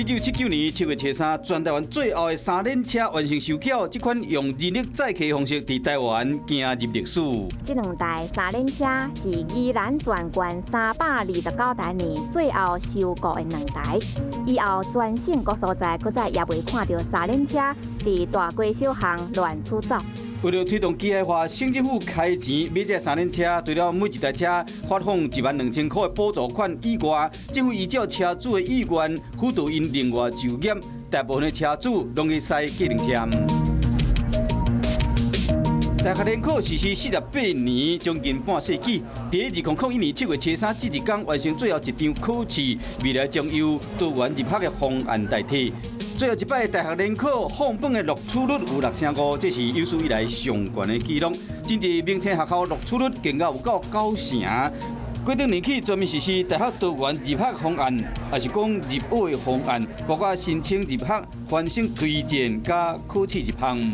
1979年7月初三，全台灣最後的三輪車完成收繳，這款用人力載客方式佇台灣行入歷史。這兩台三輪車是宜蘭全縣329台內最後收購的兩台。以後全省各所在，閣再也袂看著三輪車佇大街小巷亂出走。為了推動機械化，省政府開錢買這三輪車，除了每一台車發放1萬2千箍的補助款以外，政府依照車主的意願輔導𪜶另外就業，大部分的車主攏去駛計程車。大學聯考實施48年，將近半世紀。佇2001年7月初三，這一工完成最後一場考試，未來將由多元入學的方案代替。最後一擺大學聯考放榜的錄取率有6成5，這是有史以來上懸的紀錄。真濟明星學校錄取率更加有夠9成。過頂年起全面實施大學多元入學方案，抑是講入學的方案，包括申請入學、繁星推薦佮考試入學。